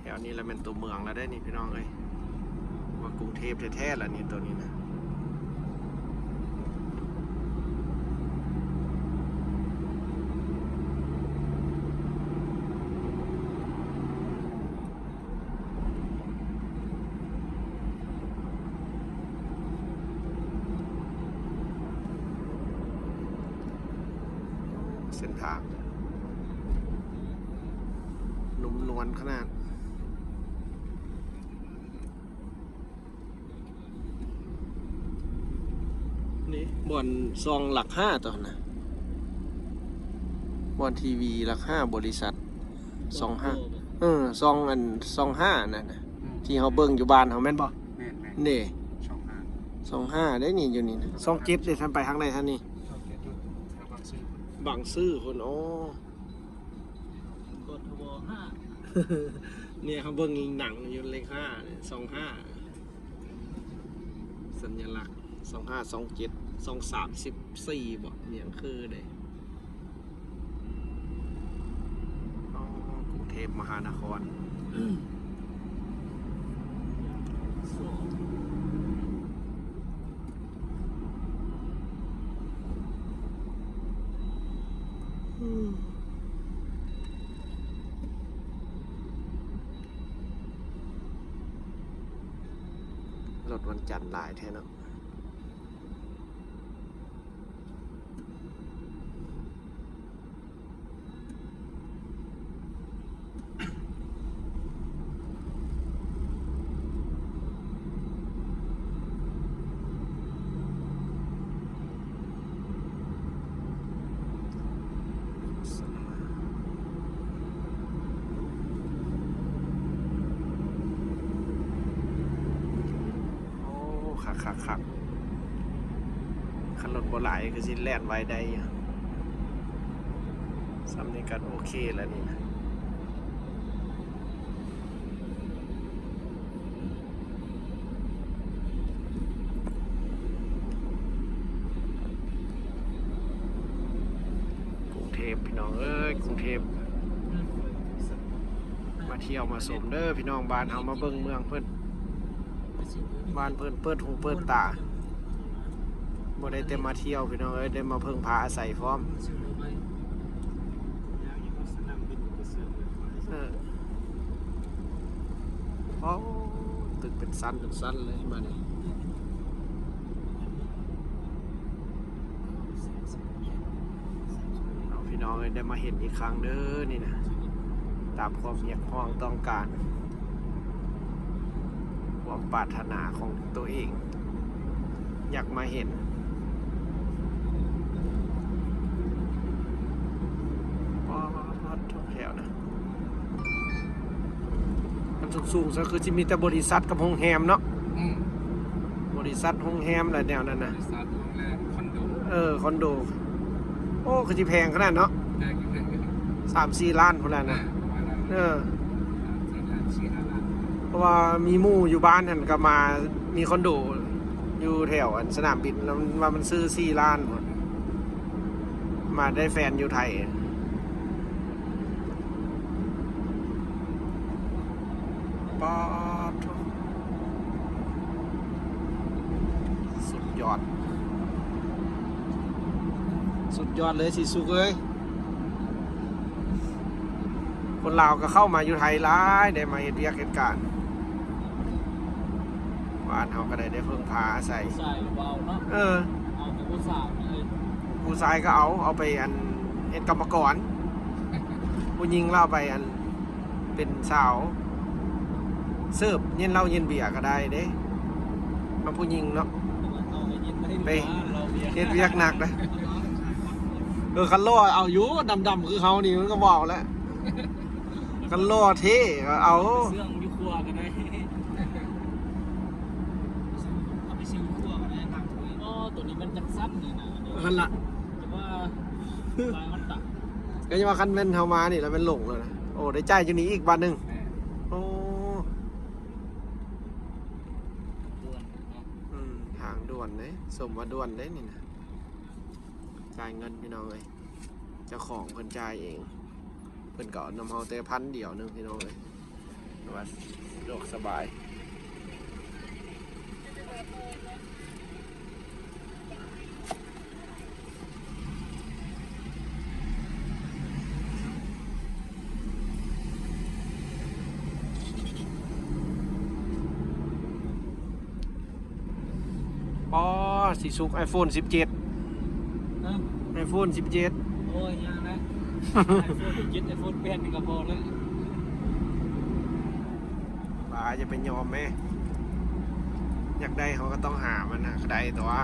ແຖວນີ້ລະແມ່ນຕົວເມືອງລະເດ້ນີ້ພີ່ນ້ອງເອີຍ ວ່າກຸງເທບແທ້ໆລະນີ້ໂຕນີ້ນະ. ເສັ້ນທາງນຸ້ມນວນຂະໜາດ. ນີ້ບ່ອນຊ່ອງຫຼັກຫ້າຕົວຫັ້ນນະ ບ່ອນທີວີຫຼັກຫ້າ ບໍລິສັດຊ່ອງຫ້າ ເອີ ຊ່ອງອັນ ຊ່ອງຫ້ານັ້ນນະ ອືມ ທີ່ເຮົາເບິ່ງຢູ່ບ້ານເຮົາແມ່ນບໍ່? ແມ່ນໆ ນີ້ ຊ່ອງຫ້າ ຊ່ອງຫ້າເດ້ນີ້ ຢູ່ນີ້ນະ ຊ່ອງເຈັດເດ້ ທ່ານໄປທາງໃດທ່ານນີ້? ຊ່ອງເຈັດຢູ່ແຖວບາງຊື່ ບາງຊື່ພຸ້ນ ໂອ້ ກທບ ຫ້າ ນີ້ເຮົາເບິ່ງໜັງຢູ່ເລກຫ້າ ຊ່ອງຫ້າ ສັນຍະລັກ ຊ່ອງຫ້າ ຊ່ອງເຈັດ ຊ່ອງສາມສິບສີ່ບໍ ອີ່ຫຍັງຄືເດ້ ອໍ ກຸງເທບມະຫານະຄອນ. ລົດວັນຈັນຫຼາຍແທ້ເນາະ. ໂອ້ ຄັກໆໆ ຄັນລົດບໍ່ຫຼາຍຄືຊິແລ່ນໄວໄດ້ຢູ່ ສ່ຳນີ້ກໍໂອເຄແລ້ວນີ້ນະ. ກຸງເທບພີ່ນ້ອງເອີຍ ກຸງເທບ ມາທ່ຽວມາຊົມເດີພີ່ນ້ອງ ບ້ານເຮົາ ມາເບິ່ງເມືອງເພິ່ນ ບ້ານເພິ່ນເປີດຫູເປີດຕາ ບໍ່ໄດ້ແຕ່ມາທ່ຽວພີ່ນ້ອງເອີຍ ໄດ້ມາເພິ່ງພາອາໄສພ້ອມ. ເອີ ໂອ້ ຕຶກເປັນຊັ້ນເປັນຊັ້ນເລີຍມານີ້. ເອົາ ພີ່ນ້ອງເອີຍ ໄດ້ມາເຫັນອີກຄັ້ງເດີນີ້ນະ ຕາມຄວາມຮຽກຮ້ອງຕ້ອງການ ຄວາມປາດຖະໜາຂອງໂຕເອງ ຢາກມາເຫັນ ປາດ ທຸກແຖວນະ ອັນສູງໆ ຊະຄືຊິມີແຕ່ບໍລິສັດກັບໂຮງແຮມເນາະ. ອືມ ບໍລິສັດ ໂຮງແຮມ ແລະ ແນວນັ້ນນະ ບໍລິສັດ ໂຮງແຮມ ຄອນໂດ ເອີ ຄອນໂດ ໂອ້ ຄືຊິແພງຂະໜາດເນາະ ແພງຢູ່ ສາມສີ່ລ້ານພຸ້ນແຫຼະນະ ເອີ ປະມານນັ້ນ ເອີ ສາມສີ່ລ້ານ ສີ່ຫ້າລ້ານ ເພາະວ່າມີໝູ່ຢູ່ບ້ານຫັ້ນກໍມາ ມີຄອນໂດຢູ່ແຖວອັນສະໜາມບິນ ແລ້ວວ່າມັນຊື້ສີ່ລ້ານພຸ້ນ ມາໄດ້ແຟນຢູ່ໄທ. ປາດໂທ້ ສຸດຍອດ ສຸດຍອດເລີຍ ສີສຸກເອີຍ. ຄົນລາວກໍເຂົ້າມາຢູ່ໄທຫຼາຍ ໄດ້ມາເຮັດວຽກເຮັດການ ບ້ານເຮົາກໍໄດ້ ໄດ້ເພິ່ງພາອາໄສ ຜູ້ຊາຍກໍເອົາເນາະ ເອີ ເອົາແຕ່ຜູ້ສາວເລີຍ ຜູ້ຊາຍກໍເອົາ ເອົາໄປອັນ ເຮັດກຳມະກອນ ຜູ້ຍິງລາວໄປອັນ ເປັນສາວເສີບ ເຢັນເຫຼົ້າເຢັນເບຍກໍໄດ້ເດ້ ມາຜູ້ຍິງເນາະ ໄປເຮັດວຽກໜັກເດ້. ເອີ ຄັນຫຼໍ່ເອົາຢູ່ ດຳໆ ຄືເຮົານີ້ມັນກໍບໍ່ເອົາແຫຼະ ຄັນຫຼໍ່ເທ່ກໍເອົາ ເຊື່ອງຢູ່ຄົວກໍໄດ້ ເອົາໄປຊື່ຢູ່ຄົວກໍໄດ້ ໜັກເວີຍ ອໍ ໂຕນີ້ມັນຈັກສັ້ນນີ້ນະ ຫັ້ນລະ ແຕ່ວ່າລາຍມັນຕັດ ກໍຍັງວ່າຄັນແມ່ນເຮົາມານີ້ລະແມ່ນຫຼົງແລ້ວນະ. ໂອ້ ໄດ້ຈ່າຍຢູ່ນີ້ອີກບາດໜຶ່ງ ແມ່ນ ໂອ້ ດ່ວນເນາະ ອືມ ທາງດ່ວນເດ້ ສົມວ່າດ່ວນເດ້ນີ້ນະ ຈ່າຍເງິນພີ່ນ້ອງເອີຍ ເຈົ້າຂອງເພິ່ນຈ່າຍເອງ ເພິ່ນກໍເອົານຳເຮົາແຕ່ພັນດຽວໜຶ່ງພີ່ນ້ອງເອີຍ. ວ່າສະດວກສະບາຍ. ອໍ ຊິສຸກ iPhone ສິບເຈັດ ຮະ? iPhone ສິບເຈັດ ໂອ້ຍ ຍາກແລ້ວ iPhone ສິບເຈັດ iPhone ແປດນີ້ກໍພໍແລ້ວ. ບາ ຢ່າໄປຍອມແມ້ ຢາກໄດ້ເຮົາກໍຕ້ອງຫາມັນນະ ກໍໄດ້ຕົວະ.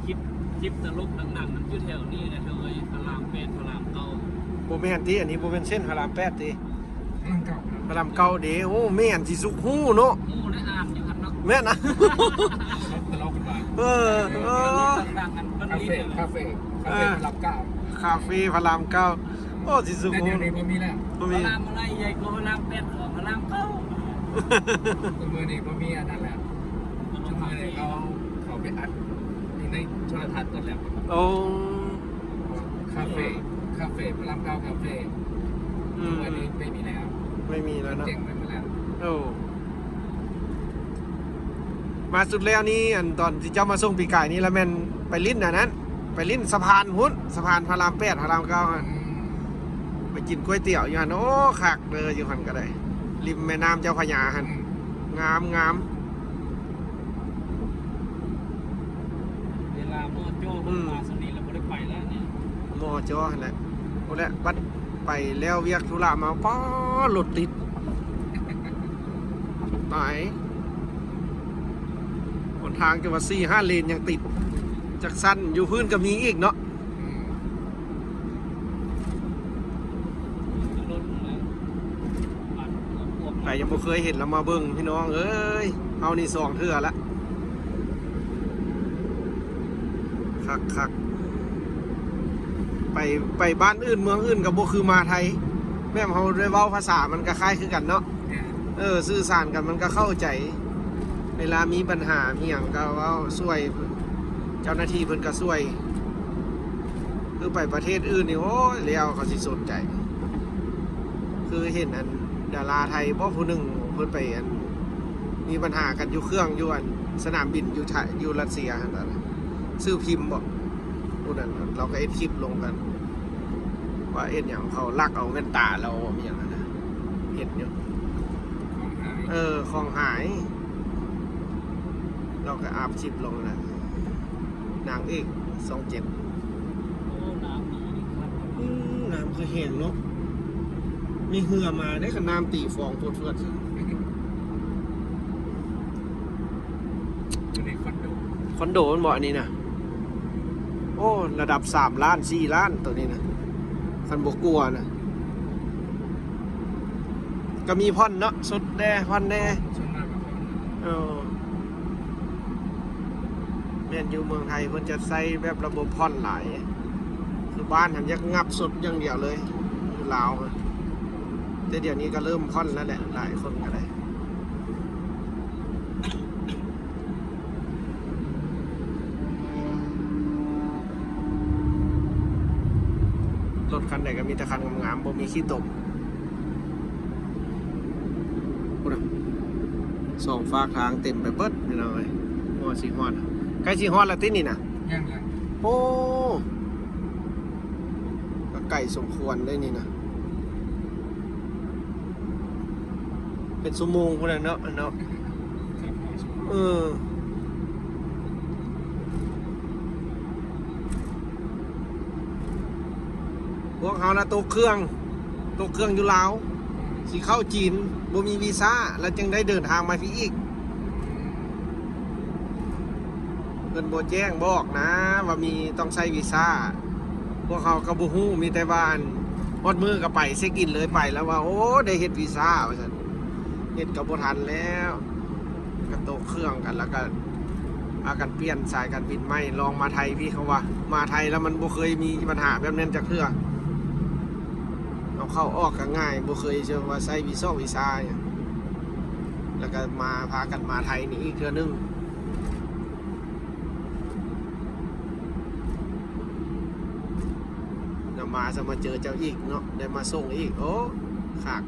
ຄລິບ ຄລິບຕະຫຼົກດັງໆ ມັນຢູ່ແຖວນີ້ແຫຼະເອີຍ ພະລາມແປດ ພະລາມເກົ້າ. ບໍ່ແມ່ນຕິ ອັນນີ້ບໍ່ແມ່ນເສັ້ນພະລາມແປດຕິ? ພະລາມເກົ້າ ພະລາມເກົ້າເດ້. ໂອ້ ແມ່ນ ຊິສຸກຮູ້ເນາະ ຮູ້ແລະ ອ່ານຢູ່ຫັ້ນເນາະ ແມ່ນນະ ຕະຫຼົກກັນວ່າ ເອີ ເອີ ເອີ ຄາເຟ ຄາເຟ ຄາເຟ ເອີ ພະລາມເກົ້າ ຄາເຟພະລາມເກົ້າ. ໂອ້ ຊິສຸກ ແຕ່ດຽວນີ້ບໍ່ມີແລ້ວ ບໍ່ມີ ພະລາມອະໄລໃຫຍ່ກວ່າພະລາມແປດ ຂອງພະລາມເກົ້າ. ມື້ນີ້ບໍ່ມີອັນນັ້ນແລ້ວ ມື້ນີ້ເຂົາ ເຂົາໄປອັດຢູ່ໃນໂທລະທັດໝົດແລ້ວ. ໂອ້ ຄາເຟ ຄາເຟພະລາມເກົ້າ ຄາເຟ ອືມ ມື້ນີ້ໄມ່ມີແລ້ວ ໄມ່ມີແລ້ວເນາະ ເຈັງໄປໝົດແລ້ວ. ໂອ້ ມາສຸດແລ້ວນີ້ ອັນຕອນທີ່ເຈົ້າມາສົ່ງປີກາຍນີ້ລະແມ່ນໄປຫຼິ້ນອັນນັ້ນ ໄປຫຼິ້ນສະພານພຸ້ນ ສະພານພະລາມແປດ ພະລາມເກົ້າຫັ້ນ ອືມ ໄປກິນກ໋ວຍຕຽວຢູ່ຫັ້ນ. ໂອ້ ຄັກເດີ ຢູ່ຫັ້ນກໍໄດ້ ລິມແມ່ນ້ຳເຈົ້າພະຍາຫັ້ນ ອືມ ງາມໆ. ເວລາມໍຈໍ້ ອືມ ມາຊ່ວງນີ້ລະບໍ່ໄດ້ໄປແລ້ວນີ້ ມໍຈໍ້ຫັ້ນແຫຼະ ພຸ້ນແຫຼະ ບັດໄປແລ້ວວຽກທຸລະມາ ປາ ລົດຕິດ ຕາຍ ຫົນທາງຈະວ່າສີ່ຫ້າເລນຍັງຕິດ ຈັກຊັ້ນຢູ່ພື້ນກໍມີອີກເນາະ. ອືມ ໃຜຍັງບໍ່ເຄີຍເຫັນລະມາເບິ່ງພີ່ນ້ອງເອີຍ ເຮົານີ້ສອງເທື່ອລະ ຄັກໆ. ໄປ ໄປບ້ານອື່ນເມືອງອື່ນກໍບໍ່ຄືມາໄທ ແບບເຮົາໄດ້ເວົ້າພາສາມັນກໍຄ້າຍຄືກັນເນາະ ເອີ ສື່ສານກັນມັນກໍເຂົ້າໃຈ. ເວລາມີບັນຫາມີຫຍັງກໍເວົ້າຊ່ວຍ ເຈົ້າໜ້າທີ່ເພິ່ນກໍຊ່ວຍ. ຄືໄປປະເທດອື່ນນີ້ ໂອ້ຍ ແລ້ວເຂົາຊິສົນໃຈ. ຄືເຫັນອັນດາລາໄທບໍ ຜູ້ໜຶ່ງເພິ່ນໄປອັນ ມີບັນຫາກັນຢູ່ເຄື່ອງ ຢູ່ອັນສະໜາມບິນຢູ່ໄທ ຢູ່ຣັດເຊຍຫັ້ນນະ ຊື່ພິມບໍ ຜູ້ນັ້ນ ລາວກໍເຮັດຄລິບລົງກັນ ວ່າເຮັດຫຍັງ ເຂົາລັກເອົາແວ່ນຕາລາວ ມີຫຍັງຫັ້ນນະ ເຫັນຢູ່ ຂອງຫາຍ ເອີ ຂອງຫາຍ. ລາວກໍອັບຄລິບລົງນະ ນາງເອກຊ່ອງເຈັດ. ໂອ້ ນ້ຳນີ້ຄັກ ອືມ ນ້ຳຄືແຫ້ງເນາະ ມີເຮືອມາເດ້ ຄັນນ້ຳຕີຟອງຟວດໆ. ຢູ່ໃນຄອນໂດ ຄອນໂດມັນບໍ ອັນນີ້ນະ ໂອ້ ລະດັບສາມລ້ານ ສີ່ລ້ານ ໂຕນີ້ນະ ຄັນບໍ່ກົວນະ. ກໍມີຜ່ອນເນາະ ສົດແດ່ ຜ່ອນແດ່ ສ່ວນມາກກໍຜ່ອນ. ເອີ ແມ່ນ ຢູ່ເມືອງໄທເພິ່ນຈະໃຊ້ແບບລະບົບຜ່ອນຫຼາຍ ຄືບ້ານຫັ້ນຢາກງັບສົດຢ່າງດຽວເລີຍ ຢູ່ລາວຫັ້ນ. ແຕ່ດຽວນີ້ກໍເລີ່ມຜ່ອນແລ້ວແຫຼະ ຫຼາຍຄົນກໍໄດ້. ລົດຄັນໃດກໍມີແຕ່ຄັນງາມໆ ບໍ່ມີຂີ້ຕົມ. ພຸ້ນນະ ສອງຟາກທາງເຕັມໄປເບິດ ພີ່ນ້ອງເອີຍ. ໂອ້ ຊິຮອດ ໃກ້ຊິຮອດແລ້ວຕິນີ້ນະ? ຍັງແຫຼະ. ໂອ້ ກໍໄກສົມຄວນເດ້ນີ້ນະ. ເປັນຊົ່ວໂມງພຸ້ນແຫຼະເນາະ ເນາະ. ເອີ ພວກເຮົາລະຕົກເຄື່ອງ ຕົກເຄື່ອງຢູ່ລາວ ຊິເຂົ້າຈີນ ບໍ່ມີວີຊາ ແລ້ວຈຶ່ງໄດ້ເດີນທາງມາພີ້ອີກ. ເພິ່ນບໍ່ແຈ້ງບອກນະວ່າມີ ຕ້ອງໃຊ້ວີຊາ. ພວກເຮົາກໍບໍ່ຮູ້ ມີແຕ່ວ່າ ອັນ ຮອດມື້ກໍໄປເຊັກອິນເລີຍ ໄປແລ້ວວ່າ ໂອ້ ໄດ້ເຮັດວີຊາວ່າຊັ້ນ. ເຮັດກໍບໍ່ທັນແລ້ວ ກໍຕົກເຄື່ອງກັນ ແລ້ວກໍພາກັນປ່ຽນສາຍການບິນໃໝ່ ລອງມາໄທພີ້. ເຂົາວ່າມາໄທແລ້ວມັນບໍ່ເຄີຍມີບັນຫາແບບນັ້ນຈັກເທື່ອ ເອົາເຂົ້າອອກກໍງ່າຍ ບໍ່ເຄີຍເຊີງວ່າໃຊ້ວີຊອກວີຊາຫຍັງ. ແລ້ວກໍມາ ພາກັນມາໄທນີ້ອີກເທື່ອໜຶ່ງ. ນຳ ມາຊະມາເຈີເຈົ້າອີກເນາະ ໄດ້ມາສົ່ງອີກ ໂອ້ ຄັກ.